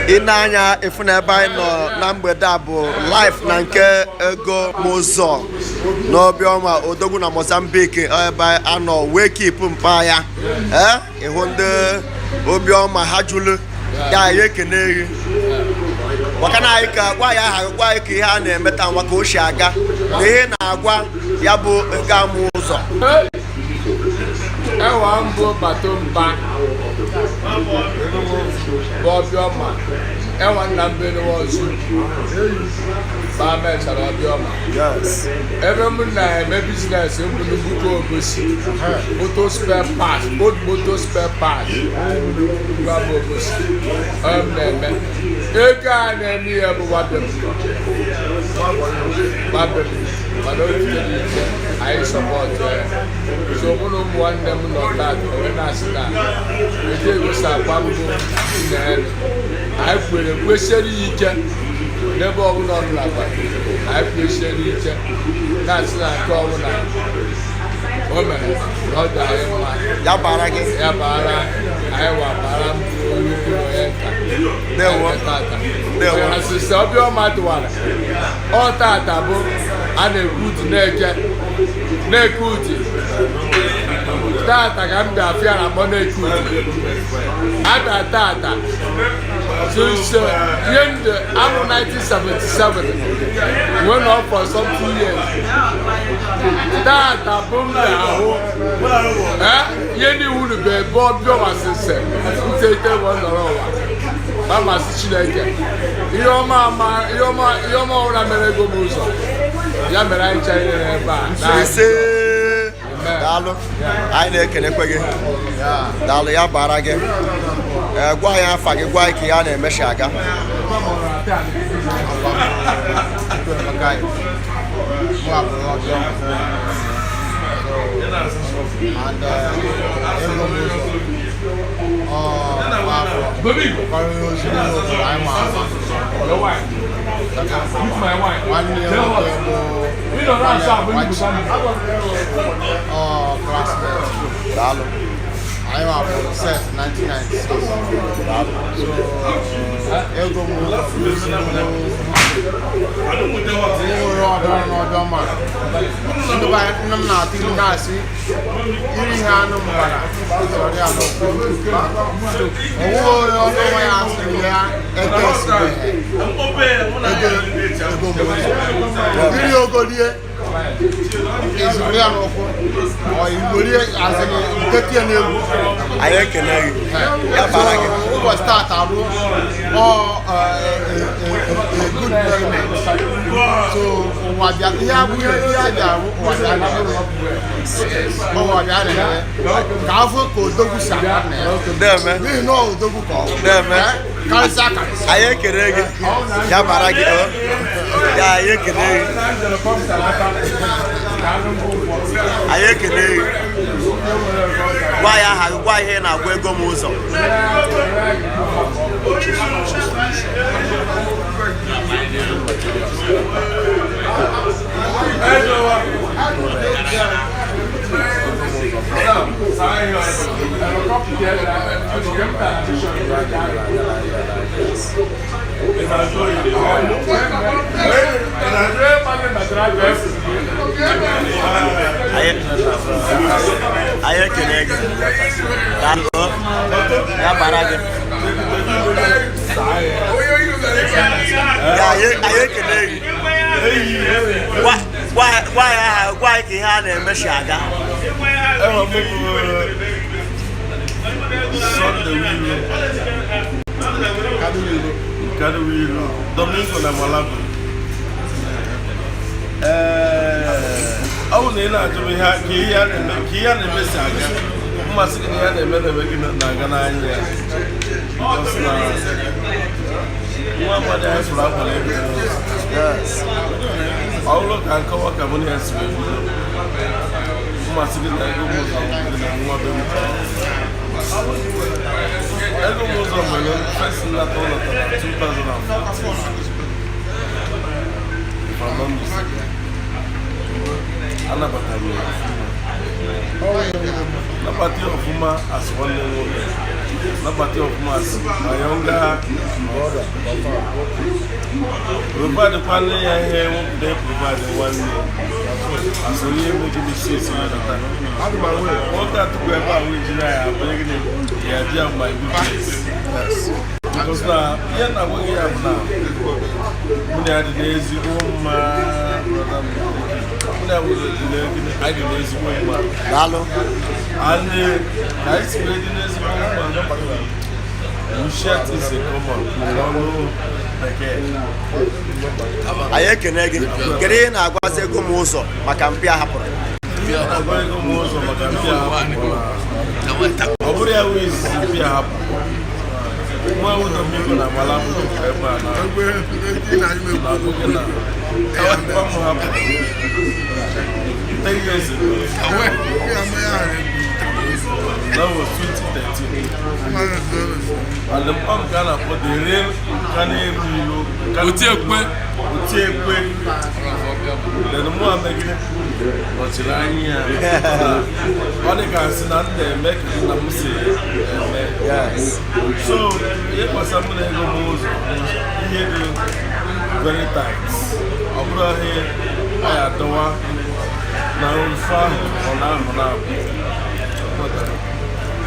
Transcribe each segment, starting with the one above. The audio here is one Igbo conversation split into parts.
Ị na-anya ịfụ na ebe anyị nọ na mgbede a bụ live na nke Ego Mụzọ n'Obiọma Odogwu na Mozambique, ebe a nọ wee keep mpa ya. Ee, ịhụ ndị Obiọma ha julu ya, anyị ekene gị maka na anyị ka gwa ya aha, gwa anyị ka ihe a na-eme taa nwa ka o si aga na ihe na-agwa ya bụ Ego Mụzọ. Ewa mbụ bato mba bụ Obiọma, ewa nna m benuwozu ba mechara Obiọma. Ebe m na-eme business m bụ n'Ugwu Obosi, moto spare parts, old moto spare parts, gwa m Obosi onye m na-eme ego a na-eme ihe bụ nwabe m, nwabe m, mana o jidere ike anyị support ya. So mụ na ụmụ nwanne m nọ taata wee na-asị na eji egosi akwa mbụ nna ya anyị kwere kwesiere ya ike n'ebe ọbụla ọ nọ nakwa anyị kwesiere ya ike, na-asị na nke ọbụla o mere na ọ dị anyị mma. Ya bara gị. Ya bara anyị, wa bara mbụ onye ukwu na onye nta. Ndewo. Tata. Ndewo. Asịsị Obiọma dịwara ọ tata bụ a na-ekwu uti na-eke na-eke uti tata ka m bịa afịa na akpọ na-eke uti abịa tata since ihe ndị amụ 1977 wee nọ for some 2 years. Tata bụ m na-ahụ ihe ndị wuru bụ ebe Obiọma sịsị ntete wee nọrọ ụwa ma masị Chineke ihe ọma ama, ihe ọma, ihe ọma ọbụla mere Ego m ụzọ ya mere anyị chara nyere ebe a na Ise, daalụ, anyị na-ekenekwe gị. Daalụ, ya bara gị. Ee, gwa anyị afa gị, gwa anyị ka ya na-emechi aga. Chukwuemeka mụ abụrụ Obiọma. So, and Ego m ụzọ ọ afọ kọrọ ozi n'ime obodo anyị ma ama. Nwanne ya nwoke bụ Nwachi, ọ classmate. Daalụ. Anyị ma bụ set 1996. So Ego m ụzọ bụ ezigbo nwere ọdọrọ n'Obiọma. Ndị be anyị, nne m na-atụ ilu na-asị iri ihe anụ mbara sọrọ ya n'okwu onwe onye ọdụnwa ya asịrị ya ekesibeghị ego. Ego m ụzọ iri ogolie izuru ya n'ụkwụ ọ igolie azịrị nke tie n'egwu. Anyị ekene gị, ya bara gị. Ụbọchị taata bụ ọ a good merriment. So ụwa bịa ihe abụghị ihe a bịa bụ ụwa bịa na-eme, ụwa bịa na-eme ka afọ ka odogwu si aga na ya. Deme. N'ihi na ọ odogwu ka ọ bụ. Deme. Karịsịa karịsịa. Anyị ekene gị, ya bara gị o ya. Anyị ekene gị, anyị ekene gị. Gwa ya aha gị, gwa ihe ị na-agwa Ego m ụzọ. Anyị ekene gị. Daalụ o. Ya bara gị. Ya, anyị ekene gị. Gwa ya aha, gwa anyị ka ihe a na-eme si aga. Ewa m bụ Sunday Wilo. Kadu Wilo. Domingo na Malawi. Ee, ọ bụ na ị na-ajụ m ihe ka ihe a na-eme ka ihe a na-eme si aga, mmasị gị na ihe a na-eme na-eme gị na-aga n'anya ya. Because na nwa mmadụ anyị fụrụ akwara ebe ọ bụrụ ka nkọwa ka mụ na ya si wee bido, mmasị gị na Ego m ụzọ dị na nwa be m. Ego m ụzọ mere first nnata ụlọ na 2014, if I'm not mistaken. Anabatara m ya ọfụma, nabata ya ọfụma as nwanne m nwoke, nabata ya ọfụma as my younger Provide kwanụ ya ihe nwoke provide nwanne asị onye eme gịnị si esi wetata nwoke atụkwu ebe a wee jiri ya abụnye gịnị ya bịa my good place. Because na ihe na-agwa gị ya bụ na mụ na ya dị n'ezigbo mma, brother m. Mụ na ya dị n'egịnị, anyị dị n'ezigbo mma. Daalụ. And ka anyị si wee dị n'ezigbo mma, we share things in common n'ọnụ bekee. Anyị ekene gị. Kedu ihe ị na-agwazi ego m ụzọ maka mpi a hapụrụ? Ihe na-agwa ego m ụzọ maka mpi a hapụrụ na ọ bụrụ ya wụ izizi mpi a hapụ nwa ụlọ mmiri na agbala akwụkwọ ebe a na na na nwa m hapụ 10 years ago. That was 2013. And the pump ka a na-akpọ the real ka na-eru ilo. Otiekwe. Otiekwe. Then mụ amegide nọchiri anya ya na ọ dị ka asị na m na-eme ka nna m si eme. So ihe gbasara mụ na ego m ụzọ, ihe dị very tight, ọ bụrụ ihe a ya adọwa na mfe ahụ ọ na-ahụ na-abụ.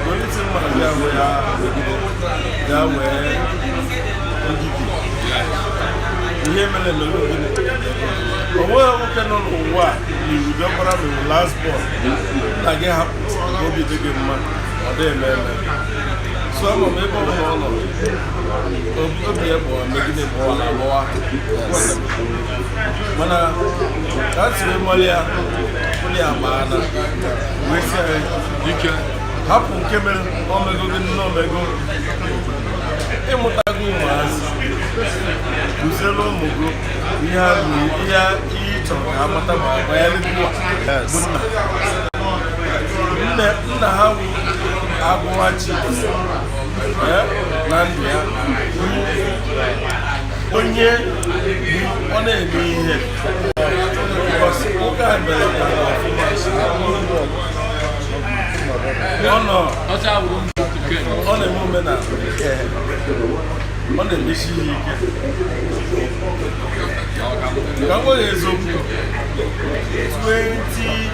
Onye isi mmadụ ya wee ya megide ya wee ndidi ihe mere mere gịnị, o nweghị nwoke nọ n'ụwa a na iwu dọkwara ma iwu last born nna gị hapụ ka obi dị gị mma, ọ dị eme eme. So ama m ebe ọ bụla ọ nọ, obi ya bụ megide gbọwa na agbọwa, mana ka a siri mọlị ya mọlị ya gbaa na wee sị anyị Ike. Hapụ nke mere omego gị nne omego ịmụtago ụmụazị, kụziere ụmụ gị ihe ha ihe ihe ị chọrọ ka ha mata ma banyere gị bụ nna nne nna ha wụ agụwachi na ndụ ya onye ọ na-eme ihe because nwoke a mere ka ọfụma ọ nọ. Ọcha wuru m ike. Ọ na-eme omenala, ọ na-emesi ihe ike. Ka m nwere eziokwu, 20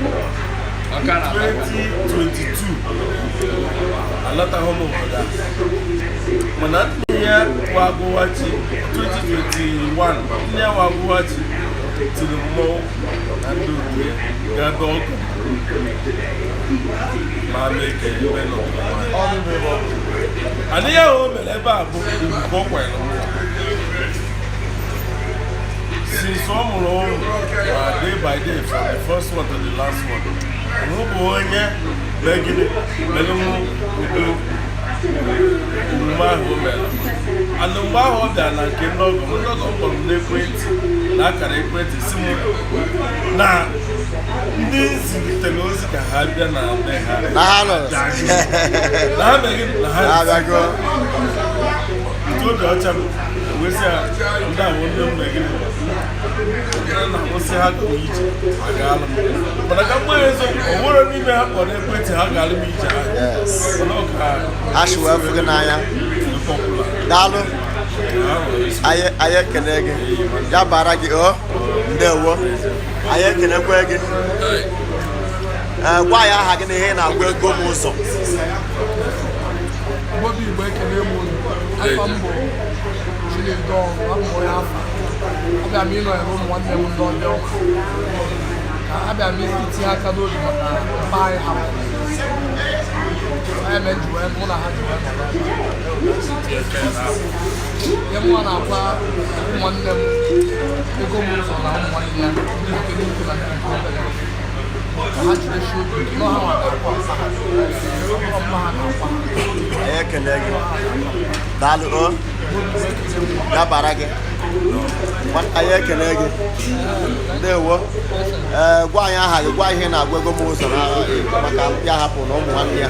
Ọka na 2022 alọtaghị m obodo a, mana nne ya wagụwachi 2021 nne ya wagụwachi tiri mmọnwụ na ndị otu ya gaa be ọgọ ma mee ka ebe nọ adịghị ahụ o mere ebe a bụ ugwu ka ọ kwanyere m. Since ọ mụrụ ụmụ ma day by day, from the first one to the last one, mụ bụ onye megide mere mụ udo omume ahụ o mere. And mgbe ahụ ọ bịara na nke ndị ọgọ m, ndị ọgọ m kpọrọ m n'ekwentị na akara ekwentị si m na ndị zitere ozi ka ha bịa na be ha Na ha nọ. Na ha megide na ha Ha abịago. Otu obi ọcha m wesị ya ndị ahụ ndị m megide ndị na-akwụsị ha gawa ije agaala m, mana ka m nwere eziokwu, o nwere n'ime ha kpọrọ ekwentị ha ga-alụ m ije ahụ. Mana ọ ka Ha si wee fụ gị n'anya. dị popular. Daalụ. Ahụ Anyị ekene gị, ya bara gị o. Ndewo, anyị ekenekwe gị. Ee, gwa ya aha gị na ihe ị na-agwa ego m ụzọ. Obi Igbo, ekele m unu. Afọ m bụ Chinedu Ọrụ, abụ m onye afọ. Abịa m ịnọnyere ụmụ nwanne m ndị ọbịa ụka ka abịa m itinye aka n'obi maka mba anyị hapụrụ anyị mee ji wee mụ na ha ji wee nọrọ ebe a. Ihe mụnwa na-agwa ụmụ nwanne m ego m ụzọ na ụmụ nwanne ya ndị nke nnukwu na ndị nke obere ka ha jidesie obi ike na ha nwa ga-akwa mpa ha, ọ mpa ha ga-akwa ha. Anyị ekene gị, daalụ o, ya bara gị. Anyị ekene gị, ndewo. Ee, gwa anyị aha gị, gwa ihe ị na-agwa ego m ụzọ na maka ya hapụ na ụmụ nwanne ya.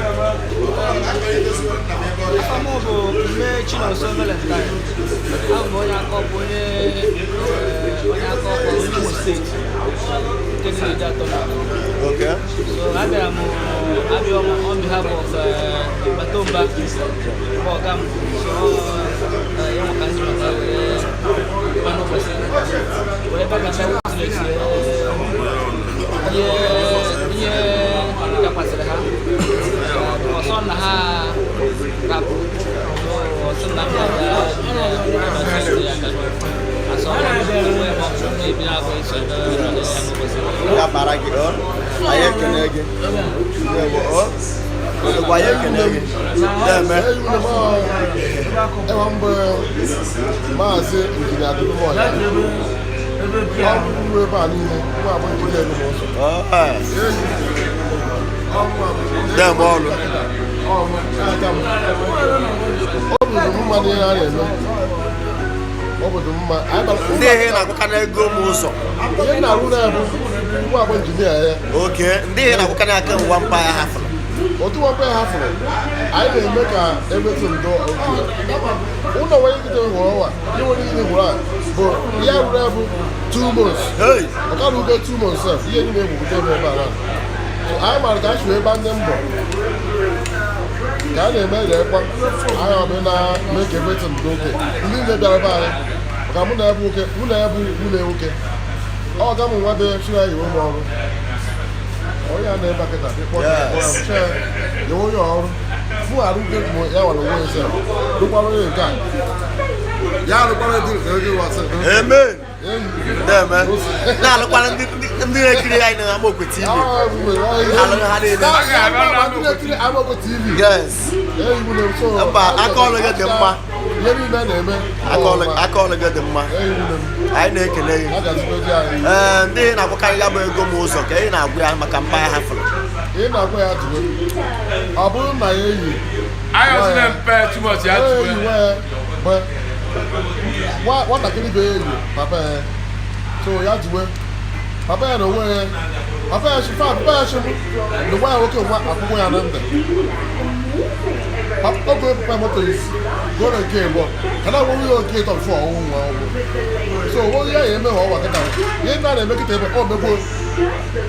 Afọ m bụ Mme Chinonso Valentine. Abụ m onye aka ọkwa, onye aka ọkwa Imo Steeti nke dị n'Ide Atọ na So abịara m abịa on behalf of Batomba bụ ọga m. So ya maka ndị akọ iso nọnyere ya n'ụbọchị. Ya bara gị ọ. Anyị ekene gị. Ndewo ọ. Odogwu, anyị ekene gị. Na-eme. Ewa mbụ maazị injinia Dudumọya ọ bụrụ ebe a niile nwa abụ injinia elu m ụzọ. Na-eme ọrụ. Ọ bụrụ mma n'ihe a na-eme, ọ bụ mma. Ndị ihe na-akwụka na ego m ụzọ. Ihe na-arụ na ya bụ nwa abụ injinia ya. Oke ndị ihe na-akwụka na aka ngwa mpa ya hafụrụ. Otu nwampa ya hafụrụ, anyị na-eme ka emetụ ndo oke ụlọ nwere ikite hụrụ ọnwa ihe nwere ihe hụrụ a bụ ya rụrụ ya bụ 2 months. Hey! Ọkara ugo 2 months sef, ihe niile egwupụta ebe ebe a na. So anyị mara ka a chụrụ ebe ndị mbọ ka a na-eme rekwa anyị ọbụ na mee ka emetụ ndo oke ndị niile bịara be anyị, maka mụ na ya bụ nwoke, mụ na ya bụ nwunye nwoke, ọ ga mụ nwa be Chineke yiwe m ọrụ onye a na-ebe akịta kpọ ya nyewe onye ọrụ mụ arụgo m ya nwere onwe ya sef rụkwara onye nke a ya arụkwara dị ego wasị. Amen. Na-eme. Na-alụkwara ndị ndị na-ekiri anyị na Amaokwe TV. Alụghị ha niile. Amaokwe TV. Yes. Mba, aka ọrụ gị dị mma. Ihe niile a na-eme. Aka ọrụ gị dị mma. Anyị na-ekele gị. Ee, ndị na-akwụkarị ya bụ ego m ụzọ ka ị na-agwa ya maka mpa ya hafụrụ. Ị na-agwa ya tụwe ọ bụrụ na ya eyi Anyị ọsị na mpe too much ya eyi tụwe. nwa ya mgbe nwatakịrị bụ eyi papa ya, so ya jiwe papa ya na onwe ya, papa ya shi fa papa ya shi na nwa ya nwoke nwa akwụkwọ ya na ndụ oge papa moto isi goro nke ịbụọ ka na nwe ya oke ịtọ bifo ọnwụ nwa ọnwụ, so onwe ya ya eme ha ọwa kịta ihe ndị a na-eme kịta ebe ọ megbuo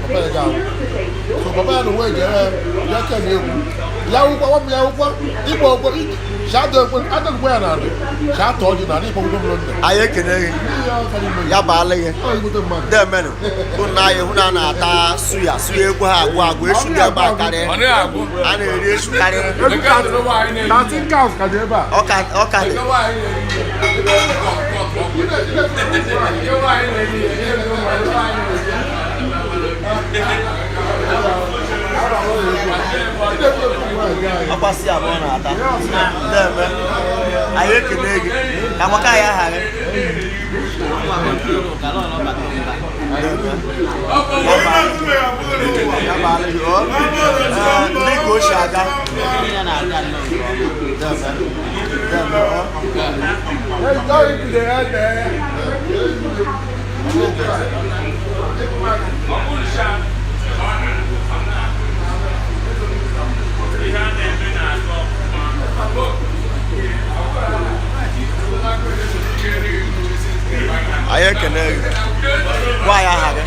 papa ya ga-anwụ, so papa ya na onwe ya jere ya ke na egwu ya wụkwa nwa m ya wụkwa ịgba ọgwọ shadọ ekwe adọgwa ya n'ala shatọ ọjị n'ala ịkpọ ụgwọ mụrụ nne. Anyị ekele gị. Ihe ya ka n'ime Ya baala gị. ọ ezigbote mmadụ. Demenụ. Hụ na anyị hụ na a na-ata suya suya ekwe ha agwụ agwụ esu dị ebe a karịa. Ọ naghị agwụ. A na-eri esu karịa. Nke a dịrị nwaanyị na-eri. 13 cows ka dị ebe a. Ọka ọka dị. Nke nwaanyị na-eri. Nke nwaanyị na-eri. Nke nwaanyị na-eri. Ọkwa si abụọ na-ata. Deme. Anyị ekele gị. Ka maka anyị aha gị. Deme. Ya baala gị. Ọ. Ee, ndị ka o si aga. Ihe na-aga nnọọ nke ọma. Deme. Deme. Ọ. Anyị ekele gị. Gwa anyị aha gị.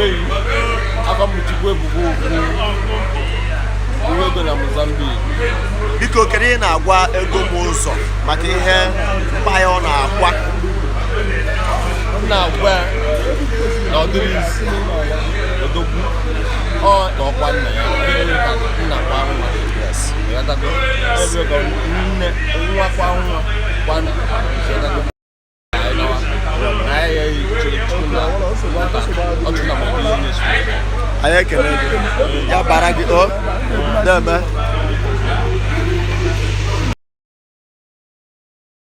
Eyi, aka m Chukwu ebubo okwu uwe ego na Mozambique. Biko, kedu ihe ị na-agwa ego m ụzọ maka ihe mkpa ya ọ na-akwa? M na-agwa ya na ọ dịrị isi odogwu ọ na ọkwa nna ya ebe ka nna kwa nwa. Ịghọtago? Ebe ka nne nwa kwa nwa kwa nna. Ịghọtago? Anyị nawa. Na anyị ya chere Chukwu na ọ chụna maka ihe na-eso. Anyị ekele gị. Ya bara gị o. Na-eme.